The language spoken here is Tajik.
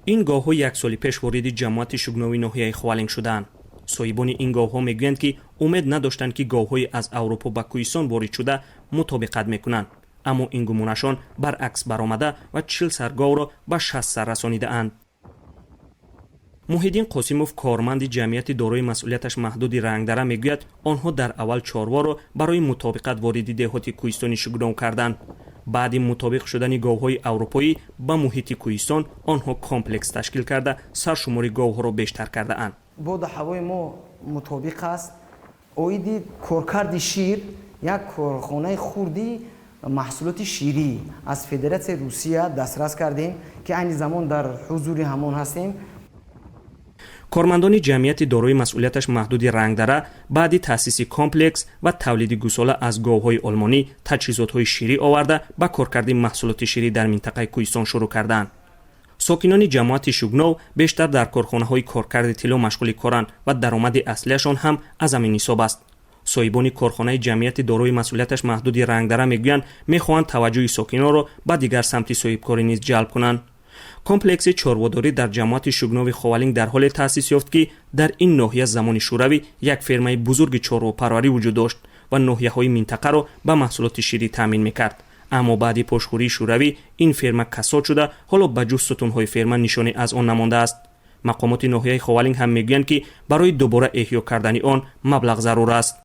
Ин говҳо як соли пеш вориди ҷамоати Шугнови ноҳияи Ховалинг шудаанд. Соҳибони ин говҳо мегӯянд, ки умед надоштанд, ки говҳои аз Аврупо ба Кӯҳистон ворид шуда мутобиқат мекунанд, аммо ин гумонашон баръакс баромада ва 40 сар говро ба 60 сар расонидаанд. Муҳиддин Қосимов, корманди ҷамъияти дорои масъулияташ маҳдуди «Рангдара», мегӯяд, онҳо дар аввал чорворо барои мутобиқат вориди деҳоти кӯҳистони Шугнов карданд. Баъди мутобиқ шудани говҳои аврупоӣ ба муҳити кӯҳистон, онҳо комплекс ташкил карда, саршумори говҳоро бештар кардаанд. Боду ҳавои мо мутобиқ аст. Оиди коркарди шир як корхонаи хурди маҳсулоти ширӣ аз Федератсияи Русия дастрас кардем, ки айни замон дар ҳузури ҳамон ҳастем. Кормандони ҷамъияти дорои масъулияташ маҳдуди «Рангдара» баъди таъсиси комплекс ва тавлиди гӯсола аз говҳои олмонӣ таҷҳизотҳои ширӣ оварда, ба коркарди маҳсулоти ширӣ дар минтақаи кӯҳистон шурӯъ карданд. Сокинони ҷамоати Шугнов бештар дар корхонаҳои коркарди тилло машғули коранд ва даромади аслияшон ҳам аз ҳамин ҳисоб аст. Соҳибони корхонаи ҷамъияти дорои масъулияташ маҳдуди «Рангдара» мегӯянд, мехоҳанд таваҷҷӯҳи сокинонро ба дигар самти соҳибкорӣ низ ҷалб кунанд. Комплекси чорводорӣ дар ҷамоати Шугнови Ховалинг дар ҳоле таъсис ёфт, ки дар ин ноҳия замони Шӯравӣ як фермаи бузурги чорвопарварӣ вуҷуд дошт ва ноҳияҳои минтақаро ба маҳсулоти ширӣ таъмин мекард. Аммо баъди пошхӯрии Шӯравӣ ин ферма касод шуда, ҳоло ба ҷуз сутунҳои ферма нишоне аз он намондааст. Мақомоти ноҳияи Ховалинг ҳам мегӯянд, ки барои дубора эҳё кардани он маблағ зарур аст.